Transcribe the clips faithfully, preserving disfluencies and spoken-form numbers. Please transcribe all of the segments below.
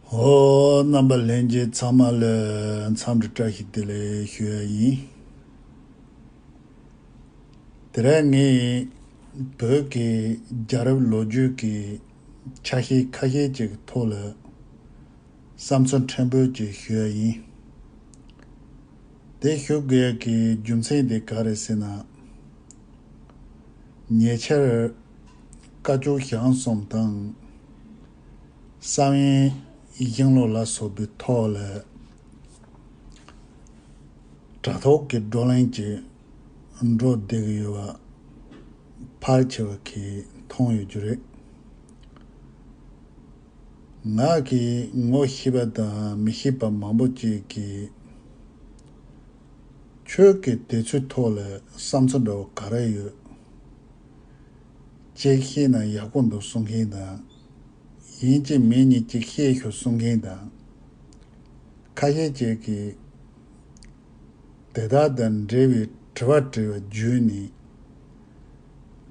ཨོ། རྣམ་པ་ལྷན་རྒྱས་ཚང་མ་ལ་འཚམས་འདྲི་བཀྲ་ཤིས་བདེ་ལེགས་ཞུ་ཡ་ཡིན། དེ་རིང་ངས་བོད་ཀྱི་རྒྱལ་རབས་ལོ་རྒྱུས་ཀྱི་ཆ་ཤས་ཁ་ཤས་ཅིག་གི་ཐོག་ལ་བསམ་ཚུལ་ཕྲན་བུ་ཅིག་ཞུ་ཡ་ཡིན། དེ་ཞུ་དགོས་ཀྱི་རྒྱུ་མཚན་དེ་ག་རེ་ཟེར་ན། ཉེ་ཆར་བཀའ་བཅུ་ཞལ་གསུམ་དང་། བསམ་ཡས་ཤིང་ལོ་ལ་སོགས་པའི་ཐོག་ལ་དྲ་ཐོག་གི་བགྲོ་གླེང་ཅིག་འགྲོ་བསྡད་ཀྱི་ཡོད་པ་ཕལ་ཆེ་བ་གིས་མཐོང་ཡོད་རྒྱུ་རེད། ང་གིས་ངོ་ཤེས་པ་དང་མི་ཤེས་པ་མང་པོ་ཅིག་གིས་ཁྱོད་ཀྱི་དེ་ཚོའི་ཐོག་ལ་བསམ་ཚུལ་འདྲ་བོ་ག་རེ་ཡོད། གཅིག་ཤེས་ན་ཡག་པོ་འདུག་གསུང་མཁན་དང་། ཡིན་གཅིག་མིན་གཉིས་གཅིག་ཤེས་ཤོག་གསུང་མཁན་དང་། ཁ་ཤས་ཅིག་གིས་དེ་དག་དང་འབྲེལ་བའི་དྲི་བ་དྲི་བ་བརྒྱུད་ནས་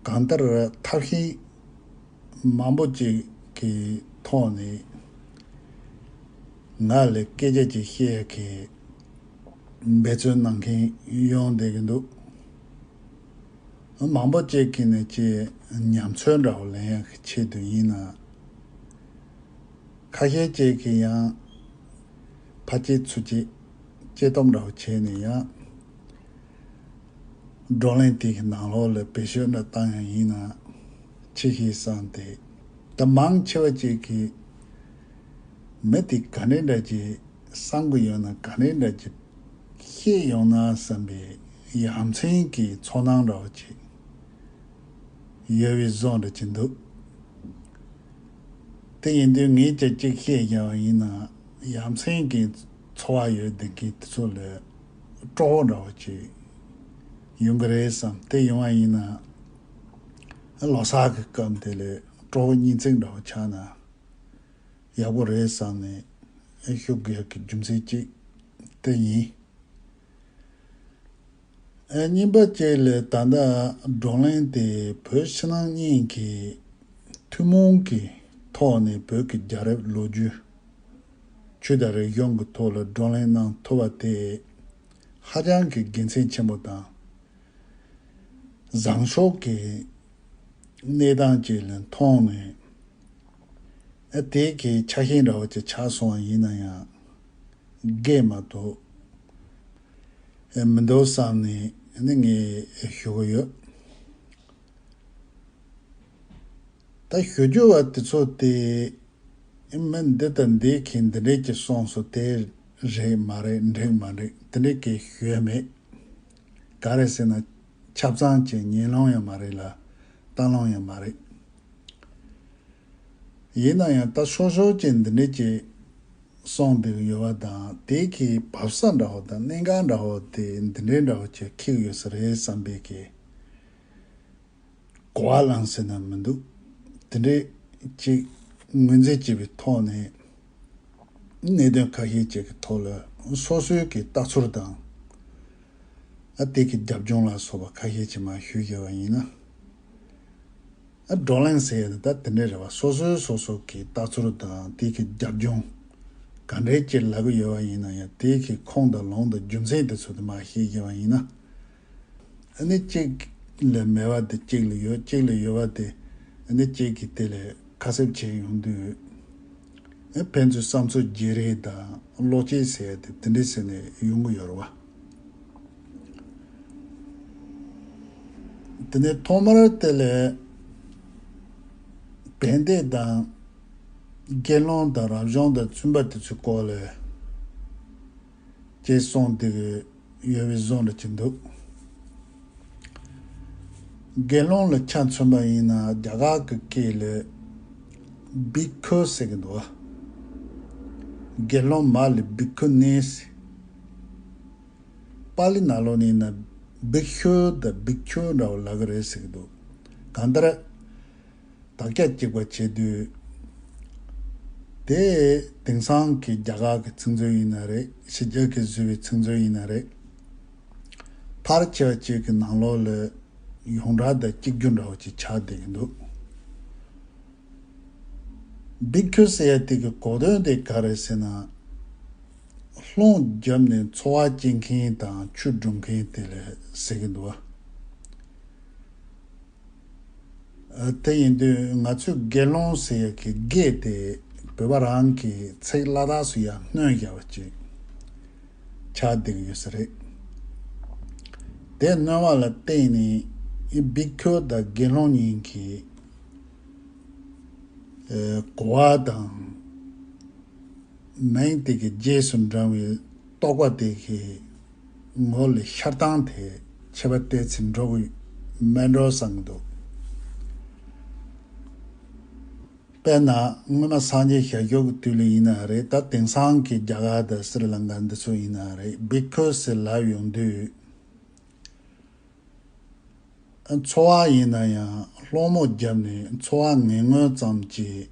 གང་ལྟར་ཐབས་ཤེས་མང་པོ་ཅིག་གི་ཐོག་ནས་ང་ལ་སྐད་ཆ་ཅིག་བཤད་ཡ་གི་འབད་བརྩོན་གནང་མཁན་ཡོང་བསྡད་ཀྱི་འདུག། མང་པོ་ཅིག་གིས་ནི་ཅིག་ཉམས་ཚོད་འདྲ་བོ་ལེན་ཡ་གི་ཆེད་དུ་ཡིན་ན། ཁ་ཤས་ཅིག་གིས་ཡང་ཕར་གཅིག་ཚུར་གཅིག་དཔྱད་རྩོམ་འདྲ་བོ་བྱས་ནས་ཡང་བགྲོ་གླེང་དེ་གི་ནང་ལོགས་ལ་བེད་སྤྱོད་འདྲ་བཏང་ཡ་ཡིན་ན་ཅིག་ཤེས་བསམ་སྟེ། ད་མང་ཆེ་བ་ཅིག་གིས་མི་དེ་ག་འདྲ་འདྲ་ཅིག་བསམ་གྱི་ཡོད་ན། ག་འདྲ་འདྲ་ཅིག་བཤད་ཡོང་ན་བསམ་པའི་ཡ་མཚན་གྱི་ཚོར་སྣང་འདྲ་བོ་ཅིག་ཡོད་པའི་བཟོ་འདྲ་ཅིག་འདུག། དེ་ཡིན་དུས་ངས་ཀྱང་གཅིག་བཤད་རྒྱག་པ་ཡིན་ན། ཡ་མཚན་གྱི་ཚོར་བ་ཡོད་བསྡད་མཁན་དེ་ཚོ་ལ་སྤྲོ་བོ་འདྲ་བོ་ཅིག་ཡོང་གི་རེད་བསམ། དེ་ཡོང་བ་ཡིན་ན་ལོ་གསར་གྱི་སྐབས་དེ་ལ་སྤྲོ་བོ་སྙན་ཚིག་འདྲ་བོ་ཆགས་ན་ཡག་པོ་རེད་བསམ་ནས་ཞུ་དགོས་ཀྱི་རྒྱུ་མཚན་གཅིག་དེ་ཡིན། ཨ། གཉིས་པ་གཅིག་ལ་ད་ལྟ་བགྲོ་གླེང་དེ་བོད་ཕྱི་ནང་གཉིས་ཀྱི་ཐུན་མོང་གི་ཐོག་ནས་བོད་ཀྱི་རྒྱལ་རབས་ལོ་རྒྱུས་ཆོས་དང་རིག་གཞུང་གི་ཐོག་ལ་བགྲོ་གླེང་གནང་ཐུབ་པ་དེ་ཧ་ཅང་གི་དགེ་མཚན་ཆེན་པོ་དང་། བཟང་ཕྱོགས་ཀྱི་གནས་སྟངས་ཅིག་ལ་མཐོང་ནས། ཨ། དེ་གི་ཆ་ཤས་འདྲ་བོ་ཅིག་ཆགས་སོང་བ་ཡིན་ན་ཡང་འགལ་མ་གཏོགས་ཨ་མི་འདུག་བསམ་ནས་ནི་ངས་ཞུ་གི་ཡོད། ད་ཞུ་རྒྱུ་བ་དེ་ཚོ་དེ་མི་འདི་དང་འདི་གིས་འདི་འདྲས་ཀྱི་གསུངས་སོང་། དེ་རེད་མ་རེད། འགྲིག་མ་འགྲིག་དེ་འདྲས་ཀྱི་ཞུ་ཡ་མེད། ག་རེ་ཟེར་ན། ཆ་ཚང་གི་ཉན་ལོང་ཡང་མ་རེད་ལ། བཏང་ལོང་ཡང་མ་རེད། ཡིན་ན་ཡང་ད་སོ་སོ་གི་འདི་འདྲས་ཀྱི་གསུངས་བསྡད་ཡོད་པ་དང་། དེ་གི་བབས་ས་འདྲ་བོ་དང་གནད་འགག་འདྲ་བོ་དེ་འདི་འདྲས་འདྲ་བོ་ཅིག་འཁྱེར་ཡོད་ས་རེད་བསམ་པའི་གི་གོ་བ་བླངས་ཟེར་ན་མི་འདུག། དེ་འདྲས་ཅིག་ངོས་འཛིན་བྱས་པའི་ཐོག་ནས་གནད་དོན་ཁ་ཤས་ཅིག་གི་ཐོག་ལ་སོ་སོའི་གི་ལྟ་ཚུལ་དང་། ཨ། དེ་གི་རྒྱབ་ལྗོངས་ལ་སོགས་པ་ཁ་ཤས་ཅིག་མར་ཞུས་བཞག་པ་ཡིན་ན། ཨ། བགྲོ་གླེང་ཟེར་ཡ་དེ་ད་དེ་འདྲས་རེད་བ། སོ་སོའི་སོ་སོ་གི་ལྟ་ཚུལ་དང་དེ་གི་རྒྱབ་ལྗོངས་ག་འདྲས་ཅིག་ལབ་ཀྱི་ཡོད་པ་ཡིན་ན་ཡང་། དེ་གི་ཁུངས་དང་ལུང་དང་རྒྱུ་མཚན་དེ་ཚོ་དེ་མར་ཞུས་བཞག་པ་ཡིན་ན། ཨ་ནི་གཅིག་ལ་མེད་པ་དེ་གཅིག་ལ་ཡོད། གཅིག་ལ་ཡོད་པ་དེ་ཨ་ནི་གཅིག་གིས་དེ་ལ་ཁ་གསབ་བྱས་ཡོང་དུས། ཨ། ཕན་ཚུན་བསམ་ཚུལ་བརྗེ་རེས་དང་བློ་སྐྱེད་ཟེར་ཡ་དེ་དེ་འདྲས་ཟེར་ནས་ཡོང་གི་ཡོད་རེད་བ། དེ་ནས་ཐོག་མར་དེ་ལ་བན་དེ་དང་དགེ་སློང་དང་རབ་བྱུང་དང་བཙུན་པ་དེ་ཚོའི་སྐོར་ལ་ཅིག་གསུངས་བསྡད་ཀྱི་ཡོད་པའི་བཟོ་འདྲ་ཅིག་འདུག། དགེ་སློང་ལ་ཆ་མཚོན་པ་ཡིན་ན་རྒྱ་གར་གྱི་སྐད་ལ་བི་ཁུ་ཟེར་གྱི་འདུག། དགེ་སློང་མ་ལ་བི་ཁུ་ནི་ཟེར། པཱ་ལི་ནང་ལོགས་ནས་ཡིན་ན་བིག་ཤུ་དང་བིག་ཆུ་འདྲ་བོ་ལབ་ཀྱི་རེད་ཟེར་གྱི་འདུག། གང་ལྟར། དག་ཆ་གཅིག་པ་བྱེད་དུས། དེ་དེང་སང་གི་རྒྱ་གར་གྱི་ཚིག་མཛོད་ཡིན་ན་རེད། ཕྱི་རྒྱལ་གྱིས་བཟོས་པའི་ཚིག་མཛོད་ཡིན་ན་རེད། ཕལ་ཆེ་བ་ཅིག་གི་ནང་ལོགས་ལ་ཡོངས་གྲགས་དང་གཅིག་གྱུར་འདྲ་བོ་ཅིག་ཆགས་བསྡད་ཀྱི་འདུག། བི་ཁྱུ་ཟེར་ཡ་དེ་གི་གོ་དོན་དེ་ག་རེ་ཟེར་ན། སློང་བརྒྱབ་ནས་འཚོ་བ་སྐྱེལ་མཁན་དང་ཆུ་སྒྲུབ་མཁན་དེ་ལ་ཟེར་གི་འདུག་བ། ཨ། དེ་ཡིན་དུས་ང་ཚོས་དགེ་སློང་ཟེར་ཡ་གི་དགེ་དེ་བོད་པ་རང་གི་ཚིག་བླ་དྭགས་སུ་ཡང་སྣོན་བཞག་པ་ཅིག་ཆགས་བསྡད་ཀྱི་ཡོད་ས་རེད། དེ་སྣོན་པ་ལ་བརྟེན་ནས་ཨི་བི་ཁྱུ་དང་དགེ་སློང་གཉིས་ཀྱི་ཨེ་གོ་བ་དང་། མིང་དེ་གི་རྗེས་སུ་འབྲང་བའི་རྟོག་པ་དེ་གི་ངོ་ལ་ཤར་སྟངས་དེ་ཁྱད་པར་ཏོག་ཙམ་འགྲོ་གི་མེད་འགྲོ་བསམ་གི་འདུག་དཔེར་ན་སྔོན་མ་སངས་རྒྱས་ཞལ་བཞུགས་ཀྱི་དུས་ལ་ཡིན་ན་རེད། ད་དེང་སང་གི་རྒྱ་གར་དང་སི་རི་ལང་ཀ་འདི་ཚོ་ཡིན་ན་རེད། བི་ཁྱུ་ཟེར་ལབ་ཡོང་དུས། འཚོ་བ་ཡིན་ན་ཡང་སློང་མོ་བརྒྱབ་ནས་འཚོ་བ་ངན་ངོན་ཙམ་གྱིས་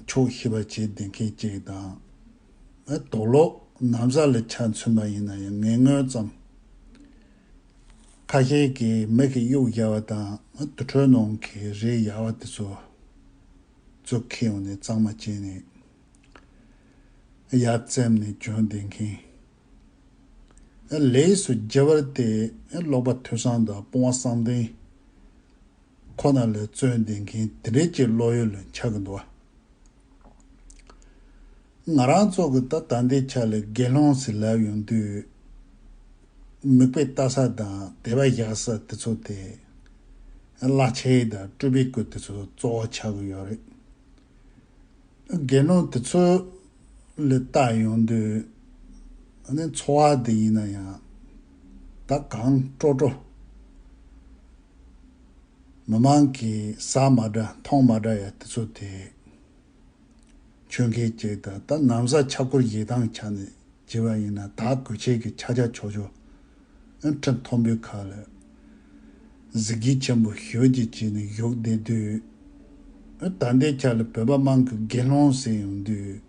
ཆོག་ཤེས་པ་བྱེད་བསྡད་མཁན་གཅིག་དང་། དུག་ལོག་ན་བཟའ་ལ་ཆ་མཚོན་པ་ཡིན་ན་ཡང་ངན་ངོན་ཙམ། ཁ་ཤས་ཀྱིས་མིག་གིས་གཡུག་བཞག་པ་དང་དུར་ཁྲོད་ནང་གི་རས་ཡག་པ་དེ་ཚོ་ཚུར་ཁྱེར་ཡོང་ནས་གཙང་མ་བྱས་ནས་ཡར་བཙེམས་ནས་གྱོན་བསྡད་མཁན། ལས་སུ་བགྱི་བར་ཏེ་ཀློག་པ་ཐོས་བསམ་དང་སྤོང་བ་བསམ་གཏན་ཁོ་ན་ལ་བརྩོན་བསྡད་མཁན་དེ་འདྲས་ཀྱི་བློ་ཡུལ་ལ་ཆགས་ཀྱི་འདུག་བ། ང་རང་ཚོ་གི་ད་ད་ལྟའི་ཆ་ལ་དགེ་སློང་ཟེར་ལབ་ཡོང་དུས། མིག་དཔེ་ལྟ་ས་དང་དད་པ་བཞག་ས་དེ་ཚོ་དེ། བླ་ཆེན་དང་སྤྲུལ་པའི་སྐུ་དེ་ཚོ་གཙོ་བོ་ཆགས་ཀྱི་ཡོད་རེད། དགེ་སློང་དེ་ཚོ་ལ་ལྟ་ཡོང་དུས། ཨ་ནི་འཚོ་བ་དེ་ཡིན་ན་ཡང་ད་གང་སྤྲོ་སྤྲོ། མི་མང་གིས་ཟ་མ་འདྲ་འཐུང་མ་འདྲ་ཡ་དེ་ཚོ་དེ་མཆོད་མཁན་གཅིག་དང་། ད་ན་བཟའ་ཆ་བགོས་བཞེས་སྟངས་ཆ་ནས་བྱས་པ་ཡིན་ན་དར་གོས་ཆེན་གྱི་ཆ་ཆ་ཆོག་ཆོག་ཁྲི་མཐོན་པོའི་ཁ་ལ་གཟི་བརྗིད་ཆེན་པོ་ཞེ་ཅིག་བྱས་ནས་བཞུགས་བསྡད་དུས། ད་ལྟའི་ཆ་ལ་བོད་པ་མང་གིས་དགེ་སློང་ཟེར་ཡོང་དུས།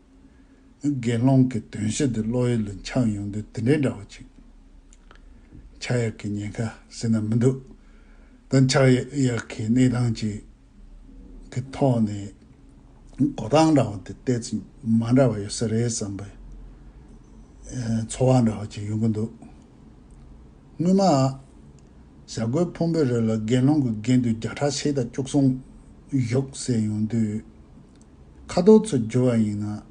དགེ་སློང་གི་དོན་གཞི་དེ་བློ་ཡུལ་ལ་འཆར་ཡོང་དུས་དེ་འདྲའི་འདྲ་བོ་ཅིག་ཆགས་ཡག་གི་ཉེན་ཁ་ཟེར་ན་མི་འདུག་ད་ཆགས་ཡག་གི་གནས་སྟངས་ཅིག་གི་ཐོག་ནས་གོ་སྟངས་འདྲ་བོ་དེ་ཏོག་ཙམ་མ་འདྲ་བ་ཡོད་ས་རེད་བསམ་པའི་ཚོར་བ་འདྲ་བོ་ཅིག་ཡོང་གི་འདུག་སྔོན་མ་བྱ་རྒོད་ཕུང་པོའི་རི་ལ་དགེ་སློང་གི་དགེ་འདུན་བརྒྱ་ཕྲག་ཕྱེད་དང་བཅུ་གསུམ་བཞུགས་ཟེར་ཡོང་དུས། ཁ་དོག་ཚོ་བསྒྱུར་བ་ཡིན་ན།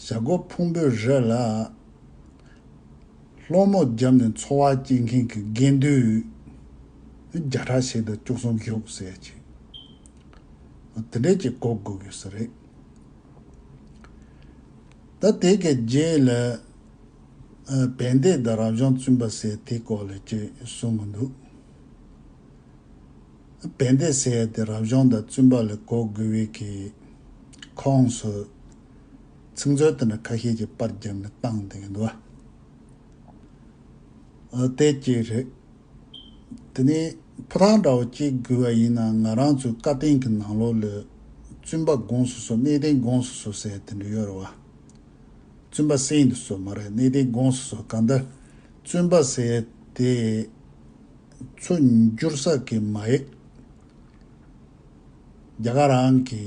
བྱ་རྒོད་ཕུང་པོའི་རི་ལ་སློང་མོ་བརྒྱབ་ནས་འཚོ་བ་སྐྱེལ་མཁན་གྱི་དགེ་འདུན་བརྒྱ་ཕྲག་ཕྱེད་དང་བཅུ་གསུམ་བཞུགས་ཟེར་ཅིག་དེ་འདྲས་ཀྱི་གོ་དགོས་ཡོད་ས་རེད། ད་དེ་གི་རྗེས་ལ་ཨ་བན་དེ་དང་རབ་བྱུང་བཙུན་པ་ཟེར་དེ་སྐོར་ལ་ཅིག་གསུང་གི་འདུག་བན་དེ་ཟེར་ཡ་དེ་རབ་བྱུང་དང་བཙུན་པ་ལ་གོ་དགོས་པའི་གི་ཁོངས་སུ་ཚིག་མཛོད་དེ་འདྲ་ཁ་ཤས་ཀྱིས་པར་བརྒྱབ་ནས་བཏང་བསྡད་ཀྱི་འདུག་བ། ཨ་དེ་གཅིག་རེད། དེ་ནས་ཕོ་བྲང་འདྲ་བོ་གཅིག་བགོས་པ་ཡིན་ན་ང་རང་ཚོའི་བཀའ་བསྟན་གྱི་ནང་ལོགས་ལ་བཙུན་པ་དགོངས་སུ་གསོལ། གནས་བརྟན་དགོངས་སུ་གསོལ་ཟེར་དེ་འདྲ་ཡོད་རེད་བ། བཙུན་པ་གསན་དུ་གསོལ་མ་རེད། གནས་བརྟན་དགོངས་སུ་གསོལ། གང་ལྟར་བཙུན་པ་ཟེར་དེ་ཚུར་བསྒྱུར་ས་གི་མ་ཡིག་རྒྱ་གར་རང་གི་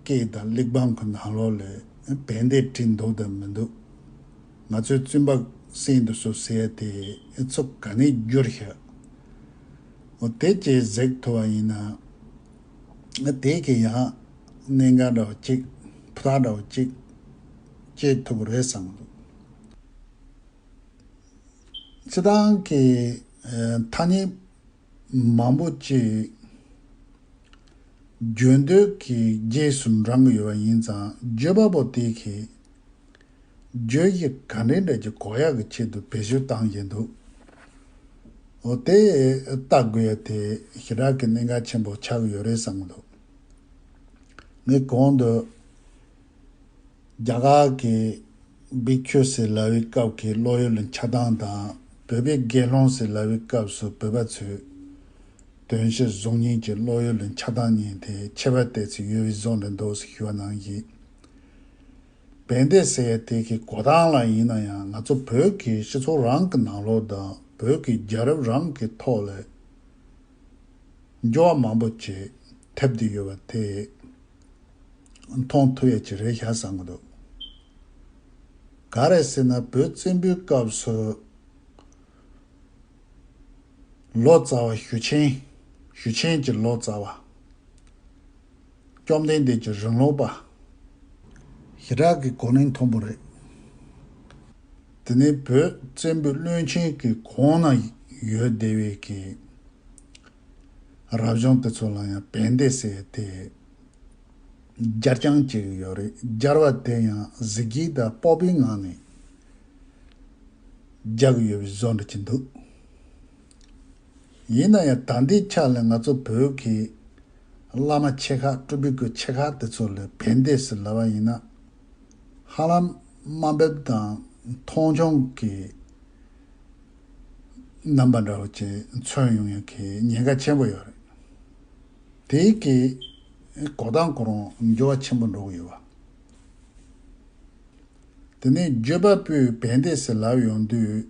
སྐད་དང་གླེགས་བམ་གི་ནང་ལོགས་ལ་བན་དེ་བྲིས་འདུག་དང་མི་འདུག་ང་ཚོས་བཙུན་པ་གསན་དུ་གསོལ་ཟེར་དེ་ཚུར་ག་ནས་བསྒྱུར་ཤག་འོ་དེ་ཅིག་གཟིགས་ཐུབ་པ་ཡིན་ན། དེ་གི་ཡང་གནད་འགག་འདྲ་བ་གཅིག་ཕུ་ཐག་འདྲ་བ་གཅིག་བཅད་ཐུབ་ཀྱི་རེད་བསམ་གི་འདུག་སྤྱིར་བཏང་གི་ཨ་ཐ་སྙད་མང་པོ་ཅིག་བརྗོད་འདོད་ཀྱི་རྗེས་སུ་འབྲང་གི་ཡོད་པ་ཡིན་ཙང་། བརྗོད་པ་པོ་དེ་གིས་བརྗོད་གཞི་ག་འདྲའི་འདྲ་ཅིག་གོ་ཡག་གི་ཆེད་དུ་བེད་སྤྱོད་བཏང་བཞིན་འདུག་འོ་དེ་ལྟ་དགོས་ཡ་དེ་ཞེ་དྲག་གི་གནད་འགག་ཆེན་པོ་ཆགས་ཀྱི་ཡོད་རེད་བསམ་གྱི་འདུག་ངས་གོང་དུ་རྒྱ་གར་གྱི་བི་ཁྱུ་ཟེར་ལབ་པའི་སྐབས་ཀྱི་བློ་ཡུལ་འཆར་སྟངས་དང་། བོད་པའི་དགེ་སློང་ཟེར་ལབ་པའི་སྐབས་སུ་བོད་པ་ཚོས་དོན་གཞི་བཟུང་མཁན་གྱི་བློ་ཡུལ་འཆར་སྟངས་གཉིས་དེ་ཁྱད་པར་ཏོག་ཙམ་ཡོད་པའི་བཟོ་འདྲ་འདུག་ཟེར་ཞུ་བ་ནང་བཞིན། བན་དེ་ཟེར་ཡ་དེ་གི་གོ་སྟངས་ལ་ཡིན་ན་ཡང་། ང་ཚོ་བོད་ཀྱི་སྤྱི་ཚོགས་རང་གི་ནང་ལོགས་དང་། བོད་ཀྱི་རྒྱལ་རབས་རང་གི་ཐོག་ལ་འགྱུར་བ་མང་པོ་ཅིག་ཐེབས་བསྡད་ཡོད་པ་དེ་ མཐོང་ཐུབ་ཡ་ཅིག་རེད་ཤག་བསམ་གི་འདུག་ག་རེ་ཟེར་ན་བོད་བཙན་པོའི་སྐབས་སུ། ལོ་ཙཱ་བ་ཞུ་ཆེན། ཞུ་ཆེན་གྱི་ལོ་ཙཱ་བ། བཅོམ་ལྡན་འདས་ཀྱི་རིང་ལུགས་པ། ཞེ་དྲག་གི་གོ་གནས་མཐོན་པོ་རེད། དེ་ནས་བོད་བཙན་པོའི་བློན་ཆེན་གྱི་གོང་ན་ཡོད་བསྡད་པའི་གི་རབ་བྱུང་དེ་ཚོ་ལ་ཡང་བན་དེ་ཟེར་ཏེ། སྦྱར་རྐྱང་བྱེད་ཀྱི་ཡོད་རེད། སྦྱར་བ་དེ་ཡང་གཟི་བརྗིད་དང་སྤོབས་པའི་ངང་ནས་རྒྱག་གི་ཡོད་པའི་བཟོ་འདྲ་ཅིག་འདུག་ཡིན་ན་ཡང་ད་ལྟའི་ཆ་ལ་ང་ཚོ་བོད་ཀྱི་བླ་མ་ཆེ་ཁག་སྤྲུལ་པའི་སྐུ་ཆེ་ཁག་དེ་ཚོ་ལ་བན་དེ་ཟེར་ལབ་པ་ཡིན་ན། ཧ་ལམ་དམའ་འབེབས་དང་མཐོང་ཆུང་གི་རྣམ་པ་འདྲ་བོ་ཅིག་མཚོན་ཡོང་ཡག་གི་ཉེན་ཁ་ཆེན་པོ་ཡོད་རེད། དེའི་གི་གོ་སྟངས་ཁོ་རང་འགྱུར་བ་ཆེན་པོ་འགྲོ་གི་ཡོད་པ། དེ་ནས་བརྗོད་པ་པོས་བན་དེ་ཟེར་ལབ་ཡོང་དུས།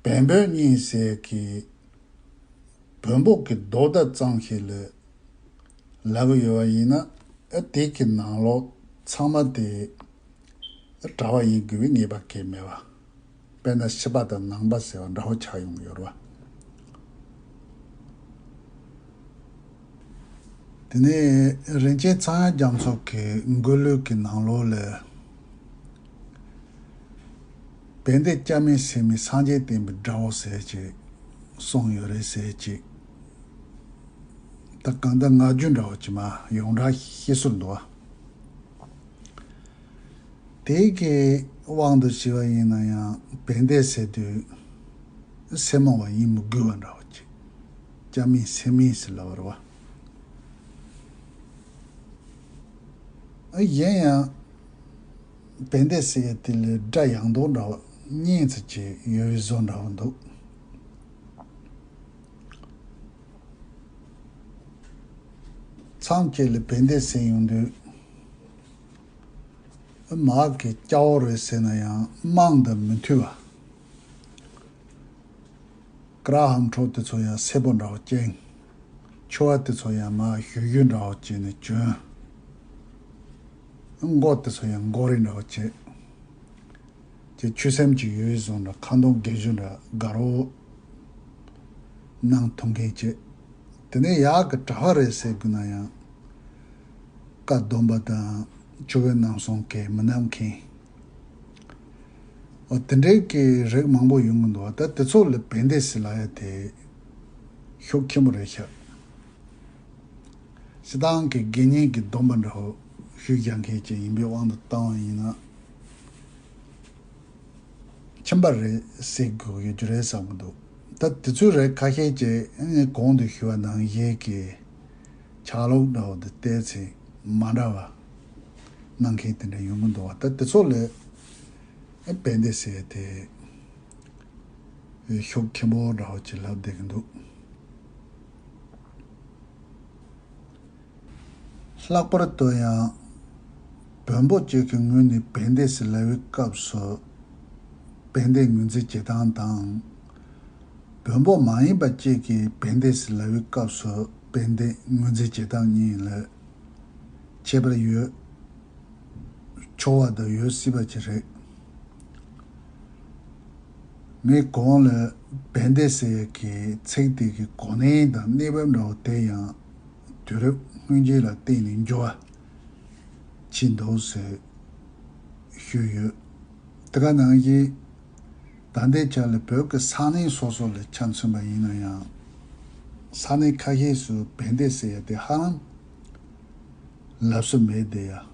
བན་བོན་གཉིས་ཟེར་གི་བོན་པོ་གི་མདོ་དང་ཙམ་ཞིག་ལ་ལབ་ཀྱི་ཡོད་པ་ཡིན་ན། ཨ་དེ་གི་ནང་ལོགས་ཚང་མ་དེ་གྲྭ་པ་ཡིན་དགོས་པའི་ངེས་པ་གང་ཡང་མེད་པ། དཔེར་ན་ཕྱི་པ་དང་ནང་པ་ཟེར་བ་འདྲ་བོ་ཆགས་ཡོང་གི་ཡོད་རེད་བ། དེ་ནས་རིན་ཆེན་ཚངས་དབྱངས་རྒྱ་མཚོ་གི་མགུར་གླུ་གི་ནང་ལོགས་ལ། བན་དེ་སྐྱ་མིན་སེར་མིན་སངས་རྒྱས་བསྟན་པའི་དགྲ་བོ་ཟེར་ཅིག་གསུངས་ཡོད་རེད་ཟེར་ཅིག་ད་གང་ལྟར་ངག་རྒྱུན་འདྲ་བོ་ཅིག་མ་ཡོངས་གྲགས་ཤེས་སྲོལ་འདུག་བ། དེ་གི་དབང་དུ་བྱས་པ་ཡིན་ན་ཡང་བན་དེ་ཟེར་དུས་སེར་མོ་བ་ཡིན་མི་དགོས་པ་འདྲ་བོ་ཅིག་སྐྱ་མིན་སེར་མིན་ཟེར་ལབ་པ་རེད་བ། ཨ་གཞན་ཡང་བན་དེ་ཟེར་ཡ་དེ་ལ་སྒྲ་ཡང་དག་འདྲ་བ་གཉིས་ཙམ་ཅིག་ཡོད་པའི་བཟོ་འདྲ་བོ་འདུག་མཚམས་བཅད་ལ་བན་དེ་ཟེར་ཡོང་དུས། མ་གི་སྐྱ་བོ་རེད་ཟེར་ན་ཡང་དམངས་དང་མི་མཐུན་པ། ཀ་ར་ཧམ་ཁྲོ་དེ་ཚོ་ཡང་སེར་པོ་འདྲ་བོ་ཅན། ཕྱུ་པ་དེ་ཚོ་ཡང་མ་བཞུ་བཞུ་འདྲ་བོ་བྱས་ནས་གྱོན། མགོ་དེ་ཚོ་ཡང་མགོ་རིལ་འདྲ་བོ་བྱས། ཀྱི་ཆོས་སེམས་ཀྱི་ཡུལ་བཟུང་འདྲ་ཁ་འདོན་དགེ་སྦྱོར་འདྲ་དགའ་རོགས་གནང་ཐུབ་མཁན་བྱས། དེ་ནས་ཡག་གི་གྲྭ་པ་རེད་ཟེར་དགོས་ན་ཡང་བཀའ་སྡོམ་པ་དང་ཆོས་གོས་རྣམ་གསུམ་གྱི་མི་ནམ་མཁན། འོ་དེ་འདྲའི་གི་རིགས་མང་པོ་ཡོང་གི་འདུག་ད་དེ་ཚོ་ལ་བན་དེ་ཟེར་ལབ་ཡ་དེ་ཤུགས་ཆེན་པོ་རེད་ཤག་སྤྱི་བཏང་གི་དགེ་བསྙེན་གྱི་སྡོམ་པ་འདྲ་བོ་ཞུ་རྒྱག་མཁན་ཅིག་ཡིན་པའི་དབང་དུ་བཏང་བ་ཡིན་ན། ཁྱིམ་པ་རེད་ཟེར་དགོས་ཀྱི་རེད་བསམ་གྱི་འདུག་ད་དེ་ཚོའི་རིགས་ཁ་ཤས་ཀྱིས་ངས་གོང་དུ་ཞུས་པ་ནང་བཞིན་གྱི་ཆ་ལུགས་འདྲ་བོ་དེ་བལྟས་ཚེ་མ་འདྲ་བ་གནང་མཁན་དེ་འདྲ་ཡོང་གི་འདུག་ད་དེ་ཚོ་ལ་བན་དེ་ཟེར་དེ་ཤུགས་ཆེན་པོ་འདྲ་བོ་ཅིག་ལབ་བསྡད་ཀྱི་འདུག་ལྷག་པར་དུ་ཡང་བོན་པོ་གཅིག་གི་ངོས་ནས་བན་དེ་ཟེར་ལབ་པའི་སྐབས་སུ་བན་དེ་ངོས་འཛིན་བྱེད་སྟངས་དང་། བོན་པོ་མ་ཡིན་པ་གཅིག་གིས་བན་དེ་ཟེར་ལབ་པའི་སྐབས་སུ་བན་དེ་ངོས་འཛིན་བྱེད་སྟངས་གཉིས་ལ་ཁྱད་པར་ཡོད། ཆོག་པ་དང་ཡོད་སྲིད་པ་ཅིག་རེད། ངས་གོང་ལ་བན་དེ་ཟེར་ཡག་གི་ཚིག་དེ་གི་གོ་གནས་དང་གནས་བབ་འདྲ་བོ་དེ་ཡང་དུས་རབས་སྔོན་རྗེས་ལ་བརྟེན་ནས་འགྱུར་བ་ཕྱིན་འདུག་ཟེར་ཞུས་ཡོད། དེ་ག་ནང་བཞིན་ད་ལྟའི་ཆ་ལ་བོད་ཀྱི་ས་གནས་སོ་སོ་ལ་ཆ་མཚོན་པ་ཡིན་ན་ཡང་ས་གནས་ཁ་ཤས་སུ་བན་དེ་ཟེར་ཡག་དེ་ཧ་ལམ་ལབ་སྲོལ་མེད་བསྡད་ཡ།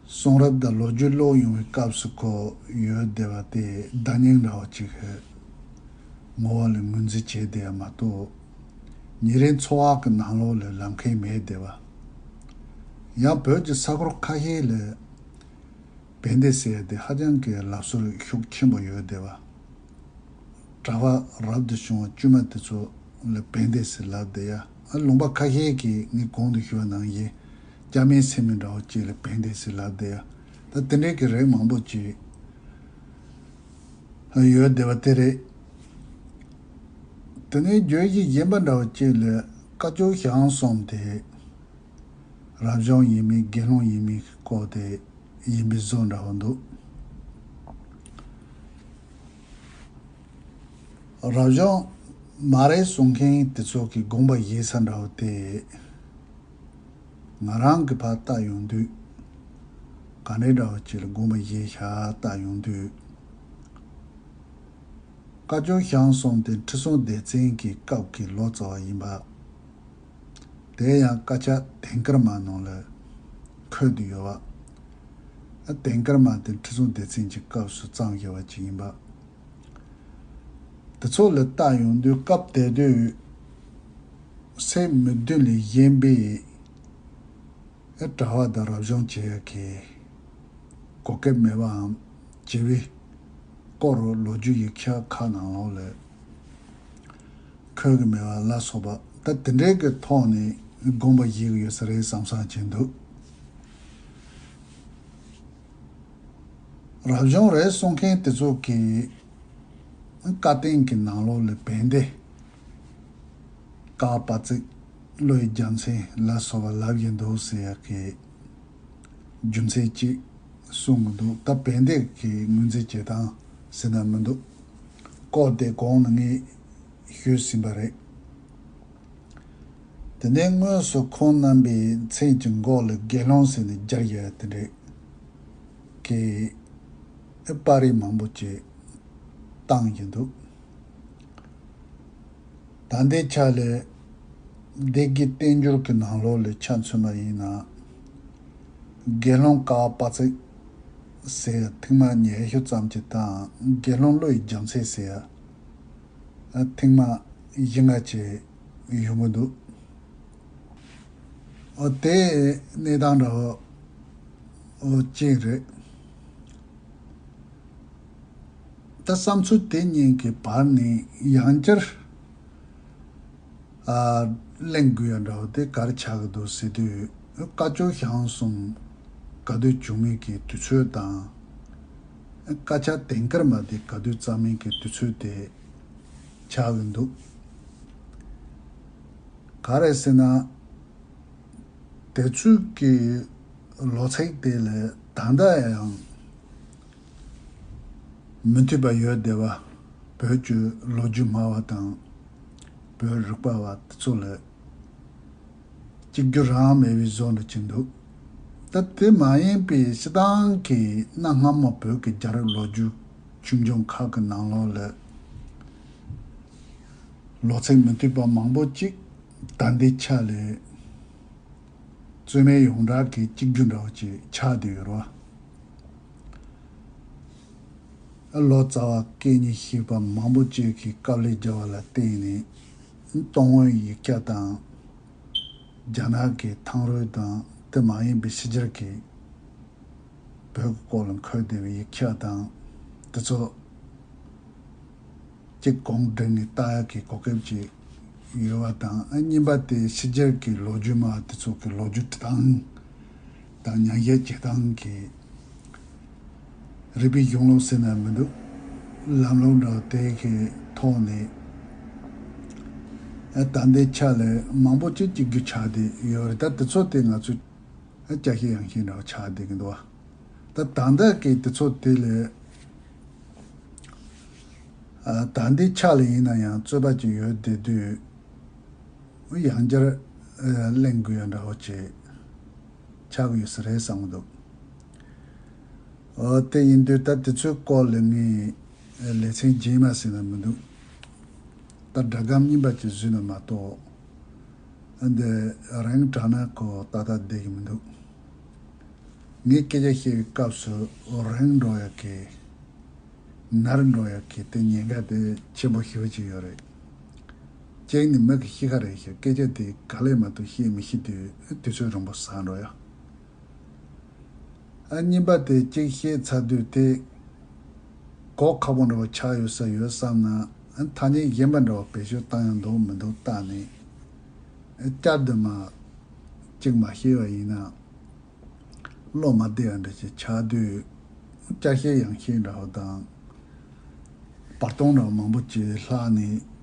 གསུང་རབ་དང་ལོ་རྒྱུས་ཀློག་ཡོང་བའི་སྐབས་སུ་ཁོ་ཡོད་བསྡད་པ་དེ་བརྡ་རྙིང་འདྲ་བོ་ཅིག་གི་ངོ་བོ་ལ་ངོས་འཛིན་བྱས་བསྡད་ཡ་མ་གཏོགས། ཉིན་རེའི་འཚོ་བ་གི་ནང་ལོགས་ལ་ལབ་མཁན་མེད་བསྡད་པ། ཡང་བོད་ཀྱི་ས་ཁུལ་ཁ་ཤས་ལ་བན་དེ་ཟེར་ཡ་དེ་ཧ་ཅང་གི་ལབ་སྲོལ་ཤུགས་ཆེན་པོ་ཡོད་བསྡད་པ། གྲྭ་པ་རབ་ཏུ་བྱུང་བ་དཀྱུས་མ་དེ་ཚོ་ལ་བན་དེ་ཟེར་ལབ་བསྡད་ཡ། ཨ་ལུང་པ་ཁ་ཤས་ཀྱིས་ངས་གོང་དུ་ཞུས་པ་ནང་བཞིན་སྐྱ་མིན་སེར་མིན་འདྲ་བོ་ཅིག་ལ་བན་དེ་ཟེར་ལབ་བསྡད་ཡ། ད་དེ་འདྲའི་གི་རིགས་མང་པོ་ཅིག་ཡོད་བསྡད་པ་དེ་རེད། དེ་ནས་བརྗོད་གཞི་གཞན་པ་འདྲ་བོ་ཅིག་ལ་ བཀའ་བརྒྱུད་ཞང་གསུམ་དེ་རབ་བྱུང་ཡིན་མིན་དགེ་སློང་ཡིན་མིན་གྱི་སྐོར་དེ་ཡིན་པའི་བཟོ་འདྲ་བོ་འདུག་རབ་བྱུང་མ་རེད་གསུང་མཁན་དེ་ཚོ་གི་དགོངས་པ་བཞེས་ས་འདྲ་བོ་དེ། ང་རང་གི་ཕར་ལྟ་ཡོང་དུས། ག་འདྲའི་འདྲ་བོ་ཅིག་ལ་དགོངས་པ་བཞེས་ཤག་ལྟ་ཡོང་དུས། བཀའ་བརྒྱུད་ཞང་གསུམ་དེ་ཁྲི་སྲོང་ལྡེ་བཙན་གྱི་སྐབས་ཀྱི་ལོ་ཙཱ་བ་ཡིན་པ། དེ་ཡང་བཀའ་ཕྱག་དིང་དཀར་མ་ནང་ལ་འཁོད་དུ་ཡོད་པ། དིང་དཀར་མ་དེ་ཁྲི་སྲོང་ལྡེ་བཙན་གྱི་སྐབས་སུ་བརྩམས་ཡོད་པ་ཅིག་ཡིན་པ། དེ་ཚོ་ལ་བལྟ་ཡོང་དུས་སྐབས་དེ་དུས་སེམས་མི་བདུན་ལས་གཞན་པའི་གྲྭ་བ་དང་རབ་བྱུང་བྱེད་ཡག་གི་གོ་སྐབས་མེད་པའམ་བྱེད་པའི་སྐོར་ལོ་རྒྱུས་ཡིག་ཆ་ཁག་ནང་ལོགས་ལ་འཁོད་ཀྱི་མེད་པ་ལ་སོགས་པ་ད་དེ་འདྲའི་གི་ཐོག་ནས་དགོངས་པ་བཞེས་ཀྱི་ཡོད་ས་རེད་བསམ་བསམ་བྱས་འདུག་རབ་བྱུང་རེད་གསུང་མཁན་དེ་ཚོ་གིས་བཀའ་བསྟན་གྱི་ནང་ལོགས་ལ་བན་དེ་ཀ་པ་ཙིག་བློའི་རྒྱལ་མཚན་ལ་སོགས་པ་ལབ་ཀྱི་འདུག་ཟེར་ཡག་གི་རྒྱུ་མཚན་གཅིག་གསུང་གི་འདུག་ད་བན་དེ་གི་ངོས་འཛིན་བྱེད་སྟངས་ཟེར་ན་མི་འདུག་སྐོར་དེ་གོང་ནས་ངས་ཞུས་ཟིན་པ་རེད། དེ་ནས་དངོས་སུ་ཁོང་རྣམ་པའི་མཚན་གྱི་མགོ་ལ་དགེ་སློང་ཟེར་ནས་སྦྱར་ཡ་དེ་འདྲས་ཀྱི་པར་རིས་མང་པོ་ཅིག་བཏང་གི་འདུག་ད་ལྟའི་ཆ་ལ་སྡེ་དགེ་བསྟན་འགྱུར་གྱི་ནང་ལོགས་ལ་ཆ་མཚོན་པ་ཡིན་ན། དགེ་སློང་ཀ་པ་ཙིག་ཟེར་ཡ་ཐེངས་མ་ཉི་ཤུ་ཙམ་ཅིག་དང་དགེ་སློང་བློ་ཡི་རྒྱལ་མཚན་ཟེར་ཡ་ཐེངས་མ་བཞི་ལྔ་ཅིག་ཡོང་གི་འདུག་འོ་དེ་གནས་སྟངས་འདྲ་བོ་འོ་གཅིག་རེད། ད་བསམ་ཚུལ་དེ་གཉིས་ཀྱི་བར་ནས་ཡང་བསྐྱར་ཨ་གླེང་དགོས་ཡ་འདྲ་བོ་དེ་ག་རེ་ཆགས་ཀྱི་འདུག་ཟེར་དུས། བཀའ་བརྒྱུད་ཞང་གསུམ་ག་དུས་བྱུང་མིན་གྱི་དུས་ཚོད་དང་། བཀའ་ཕྱག་དིང་དཀར་མ་དེ་ག་དུས་བརྩམས་མིན་གྱི་དུས་ཚོད་དེ་ཆགས་ཀྱི་འདུག་ག་རེ་ཟེར་ན། དེ་ཚོའི་གི་ལོ་ཚིགས་དེ་ལས་ད་ལྟ་ཡང་མི་མཐུན་པ་ཡོད་བསྡད་པ། བོད་ཀྱི་ལོ་རྒྱུས་སྨྲ་བ་དང་བོད་རིག་པ་བ་དེ་ཚོ་ལ་གཅིག་གྱུར་རང་མེད་པའི་བཟོ་འདྲ་ཅིག་འདུག་ད་དེ་མ་ཡིན་པའི་སྤྱིར་བཏང་གི་གནའ་སྔ་མོ་བོད་ཀྱི་རྒྱལ་རབས་ལོ་རྒྱུས་ཆུང་ཆུང་ཁག་གི་ནང་ལོགས་ལ་ལོ་ཚིགས་མི་མཐུན་པ་མང་པོ་ཅིག་ད་ལྟའི་ཆ་ལས་རྩོད་མེད་ཡོངས་གྲགས་ཀྱི་གཅིག་གྱུར་འདྲ་བོ་ཅིག་ཆགས་བསྡད་ཡོད་རེད་བ། ལོ་ཙཱ་བ་སྐད་གཉིས་ཤེས་པ་མང་པོ་ཅིག་གིས་དཀའ་ལས་བརྒྱབ་པ་ལ་བརྟེན་ནས་གཏོང་ཡིག་ཆ་དང་། རྒྱ་ནག་གི་ཐང་རོལ་དང་དེ་མ་ཡིན་པའི་ཕྱི་རྒྱལ་གྱི་བོད་ཀྱི་སྐོར་ལ་འཁོད་བསྡད་པའི་ཡིག་ཆ་དང་དེ་ཚོ་གཅིག་གོང་བསྒྲིགས་ནས་ལྟ་ཡག་གི་གོ་སྐབས་ཅིག་ཡོད་པ་དང་། ཨ་གཉིས་པ་དེ་ཕྱི་རྒྱལ་གྱི་ལོ་རྒྱུས་སྨྲ་བ་དེ་ཚོ་གི་ལོ་རྒྱུས་འབྲི་སྟངས་དང་ཉམས་ཞིབ་བྱེད་སྟངས་ཀྱི་རིག་པའི་གཞུང་ལུགས་ཟེར་ན་མི་འདུག་ལམ་ལུགས་འདྲ་བོ་དེ་གི་ཐོག་ནས་ཨ་ད་ལྟའི་ཆ་ལ་མང་པོ་ཅིག་གཅིག་གྱུར་ཆགས་བསྡད་ཡོད་རེད། ད་དེ་ཚོ་དེ་ང་ཚོས་ཨ་བསྐྱར་ཞིབ་ཡང་ཞིབ་འདྲ་བོ་ཆགས་བསྡད་ཀྱི་འདུག་བ། ད་ད་ལྟ་གི་དེ་ཚོ་དེ་ལས་ཨ་ད་ལྟའི་ཆ་ལ་ཡིན་ན་ཡང་རྩོད་པ་ཅིག་ཡོད་བསྡད་དུས་ཡང་བསྐྱར་ཨ་གླེང་དགོས་ཡ་འདྲ་བོ་ཅིག་ཆགས་ཀྱི་ཡོད་ས་རེད་བསམ་གྱི་འདུག་འོ་དེ་ཡིན་དུས་ད་དེ་ཚོའི་སྐོར་ལ་ངས་ལེ་ཚན་རྗེས་མ་ཟེར་ན་མི་འདུག་ད་སྒྲ་སྒམ་རྙིང་པ་ཅིག་བཟོས་ན་མ་གཏོགས་འདི་རིང་དྲགས་ན་ཁོ་ཏག་ཏག་བསྡད་ཀྱི་མི་འདུག་ངས་སྐད་ཆ་བཤད་པའི་སྐབས་སུ་རིང་འགྲོ་ཡག་གི་ནར་འགྲོ་ཡག་གི་དེ་ཉེན་ཁ་དེ་ཆེན་པོ་ཞེ་པོ་ཅིག་ཡོད་རེད། གཅིག་ནི་མི་གི་གཤིས་ཀ་རེད་ཤག་སྐད་ཆ་དེ་ག་ལས་མ་གཏོགས་བཤད་མི་ཤེས་དུས་དུས་ཚོད་རིང་པོ་ཟ་འགྲོ་ཡག་ཨ་གཉིས་པ་དེ་གཅིག་བཤད་ཚར་དུས་དེ་གོ་ཁག་པོ་འདྲ་བོ་ཆགས་ཡོད་ས་ཡོད་བསམ་ན། ཨ་ཐ་སྙད་གཞན་པ་འདྲ་བོ་བེད་སྤྱོད་བཏང་ཡང་འདུག་མི་འདུག་བལྟས་ནས། ཨ་བསྐྱར་དུ་མ་གཅིག་མ་བཤད་པ་ཡིན་ན་བློ་མ་བདེ་བ་འདྲ་ཅིག་ཆགས་དུས་བསྐྱར་བཤད་ཡང་བཤད་འདྲ་བོ་དང་། བར་སྟོང་འདྲ་བོ་མང་པོ་ཅིག་ལྷག་ནས་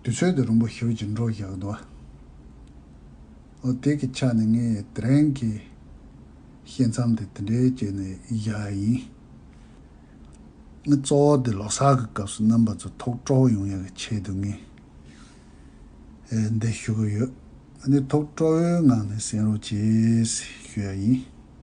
དུས་ཚོད་དེ་རིང་པོ་ཞེ་པོ་ཅིག་འགྲོ་བཞག་འདུག་འོ་དེ་གི་ཆ་ནས་ངས་དེ་རིང་གི་བཤད་མཚམས་དེ་དེ་འདྲའི་བྱས་ནས་བཞག་ཡིན། ངས་གཙོ་བོ་དེ་ལོ་གསར་གི་སྐབས་སུ་རྣམ་པ་ཚོ་ཐུགས་སྤྲོ་ཡོང་ཡག་གི་ཆེད་དུ་ངས་ཨེ་འདི་ཞུ་གི་ཡོད། ཨ་ནི་ཐུགས་སྤྲོ་བོའི་ངང་ནས་གསན་རོགས་གྱིས་ཞུ་ཡ་ཡིན།